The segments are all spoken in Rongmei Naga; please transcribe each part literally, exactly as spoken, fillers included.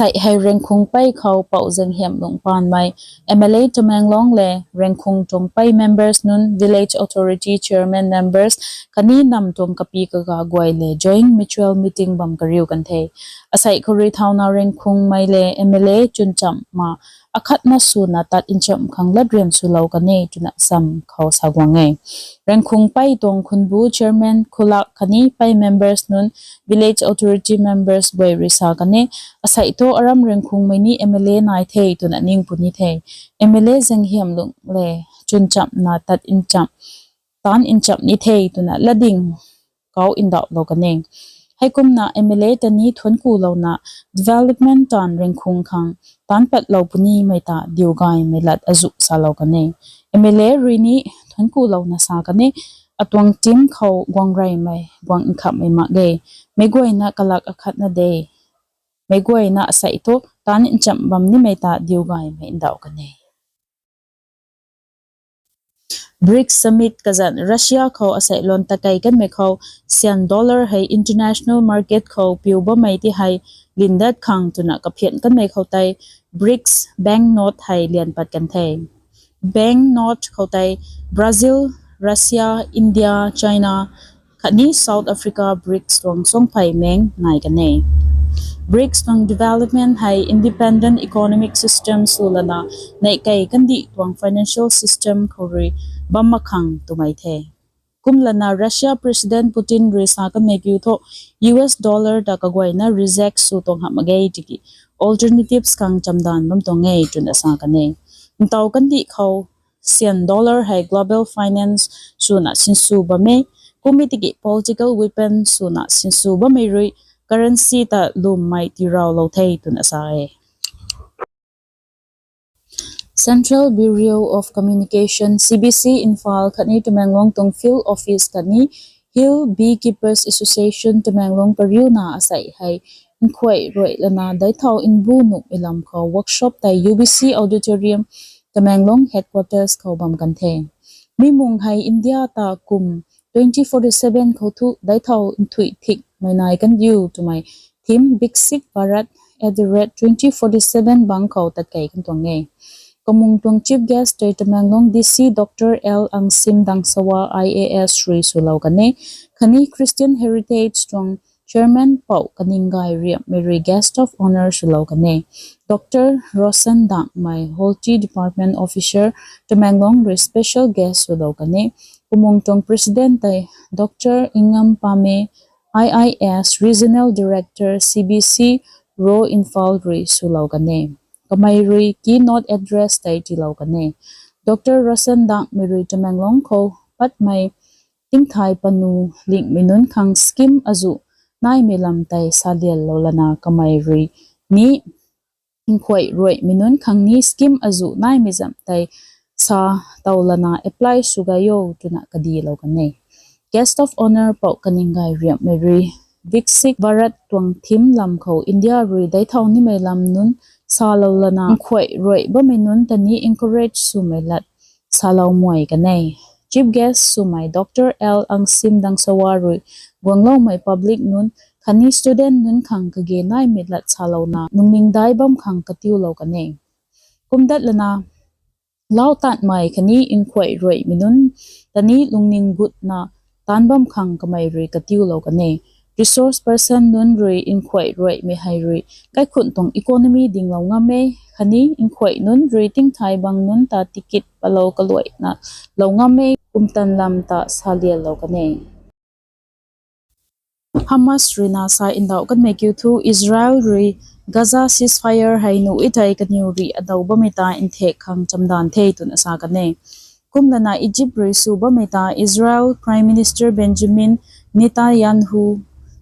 Asei hei Rengkhung pei khou Pou Zenghiam Lungh Panmei, M L A Tamenglong le Rengkhung tuang pei members nunc, Village Authority Chairman members khatni nam tuang kapi kaga guay le joint mutual meeting bam kariu kan the. Asei khou rui thauna Rengkhungmei le M L A chwnchamh ma akhatna swna tat nchamh khang latryan swlou kan e twna sam khou sa guang e. Rengkhung pei tuang khunbu chairman Khulak khatni pei members nunc, village authority members guay rui sa kan e, asei thu aram Rengkhungmei ni M L A nai the twna ning puni the. M L A Zenghiam Lungh le chwnchamhna tat nchamh, taanv nchamh ni the twna latding khou ndauhlou kan e. Heikumna M L A ta ni thuancku louna development taanv Rengkhung khang taanc patlou punimei ta diu gaymei lat azuh salou kan e. M L A rui ni thuancku louna sa kan e, atuang team khou guang reymei guang nkhamhmei mak ge. Meic guayna kalak akhatna de. Meic guayna asei thu taanv nchamh bam nimei ta diu gaymei ndauh kan e. BRICS Summit kazanc Russia khou asei luan takei kanmei khou syan dollar hei international market khou piu bammei ti hei lindat khang twna kaphian kanmei khou tei BRICS bank note hei lian pat kan the. Bank note khou tei Brazil, Russia, India, China khatni South Africa BRICS tuang suangphey meng nai kan e. BRICS tuang development hei independent economic system sw lana neihkei kandih tuang financial system khou rui bam mak khang twmei the. Kum lana Russia President Putin rui sa kanmei kiu thu U S dollar ta kaguayna reject sw tuang hamh mak ge tiki alternatives khang chamdanv bam tuang e twna sa kan e. Ntaw kandih khou syan dollar hei global finance swna sinsw bam e, kummei tiki political weapon swna sinsw bammei rui currency ta lwmmei tiraulou the twna sa e. Central Bureau of Communication, C B C, Imphal khatni Tamenglong tuang field office khatni Hill Beekeepers Association Tamenglong kariuna asei hei nkhuai ruai lana daithau nbu nuhmei lam khou workshop tei U B C Auditorium, Tamenglong headquarters khou bam kan the. Mi mung hei India ta kum twenty forty-seven khou thu daithau nthuih thikmei nai kan diu twmei theme Viksit Bharat at the rate twenty forty-seven bang khou tatkei kan tuang e. Kamung tuang chief guest tei Tamenglong D C Doctor L Angsim Dangsawa I A S rui swlou kan e, khatni Christian Heritage tuang Chairman Pou Kaninggai Riamhmei rui guest of honour swlou kan e. Doctor Roshan Dangmei, Horti Department Officer, Tamenglong rui special guest swlou kan e. Kamung tuang President tei Doctor Ingam Pame, I I S, Regional Director, C B C, Ro Imphal rui swlou kan e. Kamei rui keynote address tei tiilou kan e. Doctor Roshan Dangmei rui Tamenglong khou patmei tingthai panu lingmei nunc khang scheme azuh naimei lam tei salianlou lana kamei rui ni nkhuai ruaimei nunc khang ni scheme azuh naimei zam tei sa tow lana apply sw gay o twna kadilou kan e. Guest of honour Pou Kaninggai Riamhmei rui Viksit Bharat tuang theme lam khou India rui daithau nimei lam nunc salou lana nkhuai ruai bammei nunc ta ni encourage swmei lat salou muai kan e. Chief guest swmei Doctor L Angsim Dangsawa rui guangloumei public nunc khatni student nunc khang kage naimei lat salouna lungning dai bam khang katiulou kan e. Kumdat lana lau tatmei khatni nkhuai ruaimei nunc ta ni lungning gutna taanc bam khang kamei rui katiulou kan e. Resource person nunc rui nkhuai ruaimei hei rui kaikhun tuang economy dinglou ngam e, khatni nkhuai nunc rui tingthai bang nunc ta ticket palou kaluaina lou ngam e, kumtan lam ta salianlou kan e. Hamas ruina sa ndauh kanmei kiu thu Israel rui Gaza ceasefire hei nuh e thei kaniw rih adaw bammei ta nthek khang chamdanv the twna sa kan e. Kumlana Egypt rui sw bammei ta Israel Prime Minister Benjamin Netanyahu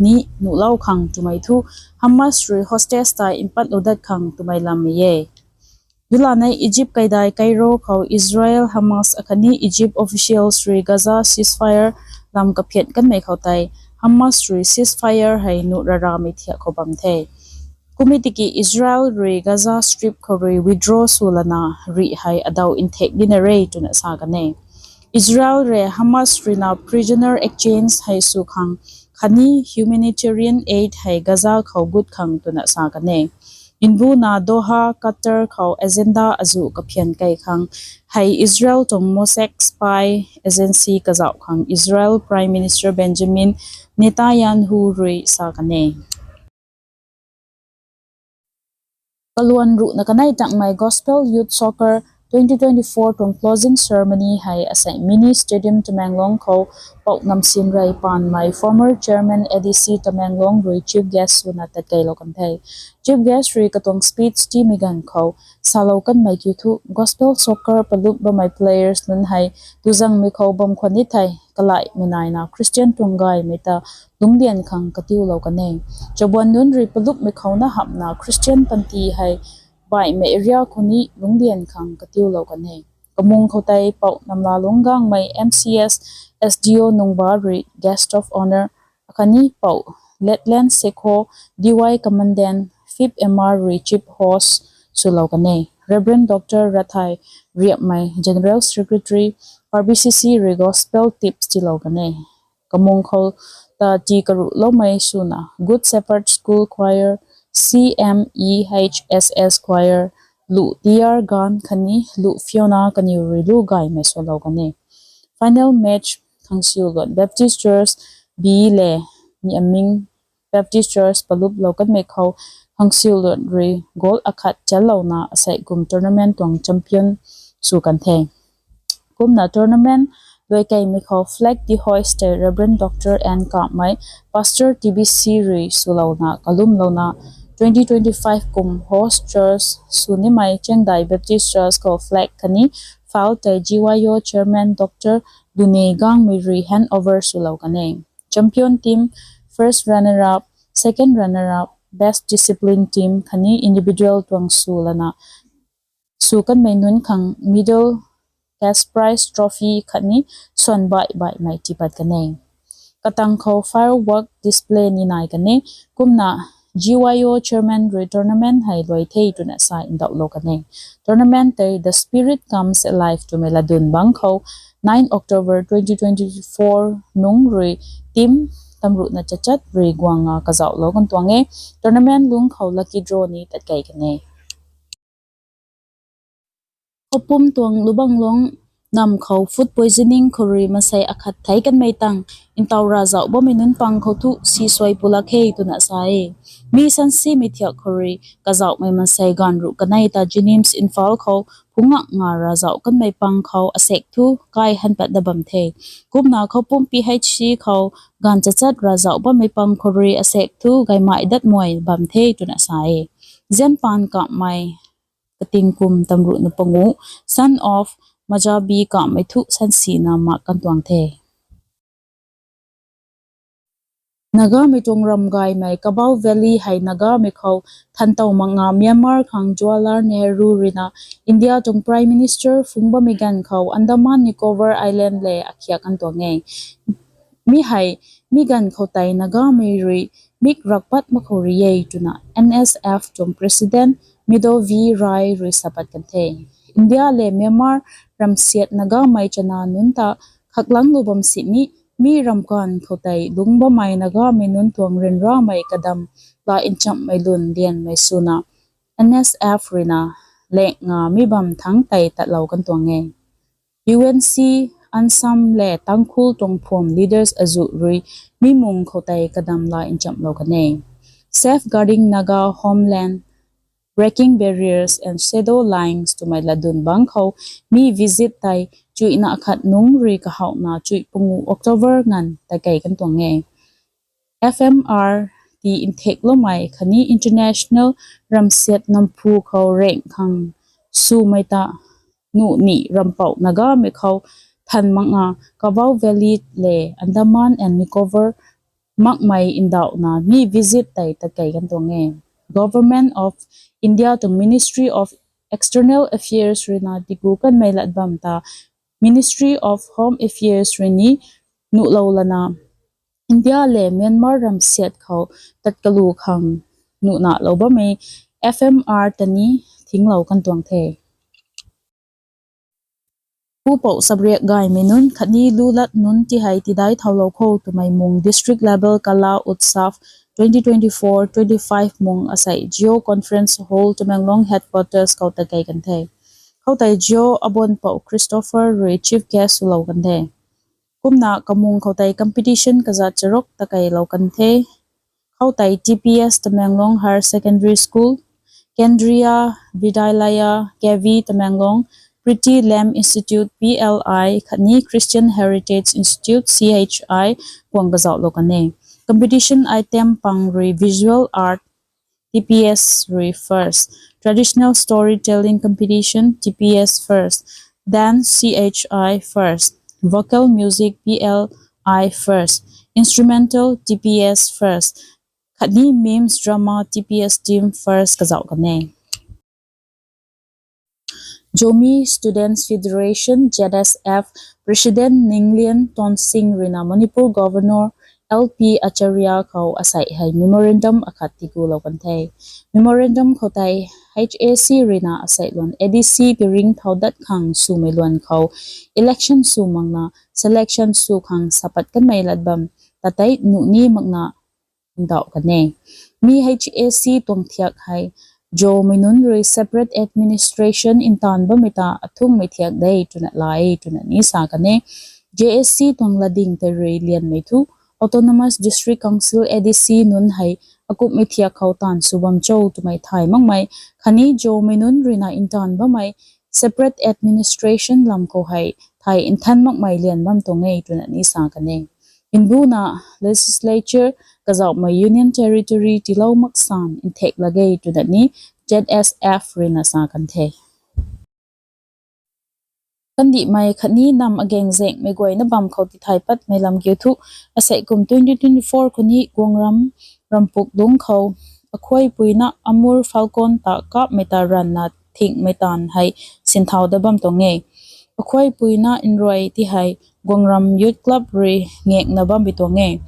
ni nuhlou khang twmei thu Hamas rui hostage ta mpatlou dat khang twmei lammei e. Dulanei Egypt kaidai Cairo khou Israel, Hamas akhatni Egypt officials rui Gaza ceasefire lam kaphian kanmei khou tei Hamas rui ceasefire hei nuh raramei thiak khou bam the. Kumei tiki Israel rui Gaza Strip khou rui withdraw sw lana rih hei adaw nthek dina re twna sa kan e. Israel rui Hamas ruina prisoner exchange hei sw khang khatni humanitarian aid hei Gaza khou gut khang twna sa kan e. Nbuna Doha, Qatar khou agenda azuh kaphian kei khang hei Israel tuang Mossack spy agency kazauh khang Israel Prime Minister Benjamin Netanyahu rui sa kan e. Kaluan ruhna kanei tangmei Gospel Youth Soccer twenty twenty-four tuang closing ceremony hei asei Mini Stadium Tamenglong khou Pou Namsinrei Panmei, former chairman A D C Tamenglong rui chief guest swna tatkeilou kan the. Chief guest rui katuang speech tiimei ganv khou salou kanmei kiu thu, Gospel Soccer palup bammei players nunc hei tuzangmei khou bam khwan ni thei, kalaihmei naina Christian tuang gaymei ta lungcdian khang katiulou kan e. Chabuan nunc rui palupmei khou na hamhna Christian panty hei baihmei area khou ni lungcdian khang katiulou kan e. Kamung khou tei Pou Namlalung Gangmei, M C S, S D O Nungba rui guest of honour, akhatni Pou Letland Sekho, D Y Commandant, Fifth M R rui chief host swlou kan e. Reverend Doctor Rathai Riapmei, General Secretary, R B C C rui gospel tips tiilou kan e. Kamung khou ta tii karuhloumei swna Good Shepherd School Choir, C M E H S S Choir, Lu T R Gan khatni Lu Fiona kaniw rui lu gaymei swlou kan e. Final match Khangsiuluan Baptist Church B le Niaming Baptist Church paluplou kanmei khou Khangsiuluan rui goal akhat challouna asei kum tournament tuang champion sw kan the. Kumna tournament luaikeimei khou flag ti hoist tei Reverend Doctor N Kamei, Pastor T B C rui swlouna kalumlouna twenty twenty-five kum host church sw nimei Chengdai Baptist Church khou flag khatni fal tei G Y O Chairman Doctor Lune Gangmei rui hand over swlou kan e. Champion team, first runner up, second runner up, best discipline team khatni individual tuang sw lana sw kanmei nunc khang medal, cash prize, trophy khatni swan baih baihmei tiipat kan e. Katang khou firework display ni nai kan e. Kumna G Y O chairman rui tournament hei luai the twna sa ndauhlou kan e. Tournament tei The Spirit Comes Alive twmei latdyn bangc khou nine October twenty twenty-four nungc rui team tamruhna chachat rui guang a kazauhlou kan tuang e. Tournament lungc khou lucky draw ni tatkei kan e. Khoupum tuang Lubanglong nam khou food poisoning khou rui mansei akhat theic kanmei tang ntaw ravzauh bammei nunc pang khou thu si suai pulak khe twna sa e. Mi sansimei thiak khou rui kazauhmei mansei ganv ruh kanei ta JNIMS Imphal khou phungak nga ravzauh kanmei pang khou asek thu kai han pat dat bam the. Kumna Khoupum P H C khou ganv chachat ravzauh bammei pang khou rui asek thu gaymei datmei bam the twna sa e. Zianpan Kamei, kating kum tamruhna panguh, son of Majabi Kamei thu sansina mak kan tuang the. Nagamei tuang ramgaymei Kabaw Valley hei Nagamei khou thantow mak nga Myanmar khang Jawaharlal Nehru ruina India tuang Prime Minister phungc bammei ganv khou Andaman Nicobar Island le akhiak kan tuang e. Mi hei mi ganv khou tei Nagamei rui mik rakpat mak khou rui e twna N S F tuang President Midou V Rai rui sa pat kan the. India le Myanmar ramsiat Nagamei chana nunc ta khaklangclou bam sini mi ramkanv khou tei lungc bammei Nagamei nunc tuang ryanramei kadam la nchamhmei lwn lianmei swna N S F ruina leng nga mi bam thangc tei tatlou kan tuang e. U N C, Ansam le Tangkhul tuang phum leaders azuh rui mi mung khou tei kadam la nchamhlou kan e. Safeguarding Naga Homeland, Breaking Barriers and Shadow Lines twmei latdyn bangc khou mi visit tei chuihna khat nungc rui kahouhna chuih panguh October nganv tatkei kan tuang e. F M R T nthekloumei khatni international ramsiat namphu khou rank khang swmei ta nuh ni rampouh Nagamei khou than mak nga Kabaw Valley le Andaman and Nicobar makmei ndauhna mi visit tei tatkei kan tuang e. Government of India tuang Ministry of External Affairs ruina tiku kanmei lat bam ta Ministry of Home Affairs rui ni nuhlou lana India le Myanmar ramsiat khou tatkalu khang nuhnahlou bammei F M R ta ni thinglou kan tuang the. Pupouh sabriak gaymei nunc khatni lu lat nunc ti hei tidai thaulou kho twmei mung District Level Kala Utsav twenty twenty-four twenty twenty-four twenty-five mung asei Jio Conference Hall Tamenglong Headquarters khou takei kan the. Khoutei Jio abonpou Christopher rui Chief Guest swlou kan the. Kumna kamung khoutei competition kazat charuk takeilou kan the. Khoutei T P S Tamenglong Higher Secondary School, Kendriya Vidyalaya K V Tamenglong, Pretty Lamb Institute P L I khatni Christian Heritage Institute C H I guang kazauhlou kan e. Competition item pang rui visual art, T P S rui first, traditional storytelling competition, T P S first, dance, C H I first, vocal music, P L I first, instrumental, T P S first, khatni memes drama, T P S team first kazauh kan e. Zomi Students Federation, Z S F, President Ninglian Tonsing ruina Manipur Governor L P Acharya khou asei hei memorandum akhat tikulou kan the. Memorandum khoutei H A C ruina asei luan A D C piring thau dat khang swmei luan khou election sw makna selection sw khang sapat kanmei lat bam tatei nuh ni makna ndauh kan e. Mi H A C tuang thiak hei Zomei nunc rui separate administration ntaanv bammei ta athungmei thiak de twna la e twna ni sa kan e. J S C tuang latding tei rui lianmei thu Autonomous District Council A D C nunc hei akumhmei thiak khou taanv sw bam cho twmei thay makmei khatni Zomei nunc ruina ntaanv bammei separate administration lam khou hei thay nthan makmei lian bam tuang e twna ni sa kan e. Mbuna legislature kazauhmei Union Territory tiilou maksan nthek lak ge twna ni Z S F ruina sa kan the. Kandihmei khatni nam agaeng zaengmei guayna bam khou tithay patmei lam kiu thu, asei kum twenty twenty-four khou ni Guangram rampuk lungc khou akhuaipuina Amur Falcon ta kapmei ta ranvna thingmei taanv hei sinthau dat bam tuang e. Akhuaipuina nruai ti hei Guangram Youth Club rui ngakna bammei tuang e.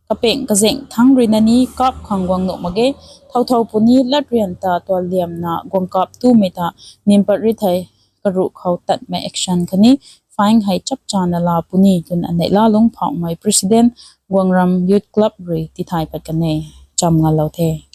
Kapeng kazaeng thangc ruina ni kap khang guang nuh mak ge. Thau thau puni latryan ta tualiamna guang kap tumei ta nim pat ri thei karuh khou tatmei action khatni fine hei chapchana la puni twna neihla lungc phauhmei President Guangram Youth Club rui tithay pat kan e. Cham ngalou the.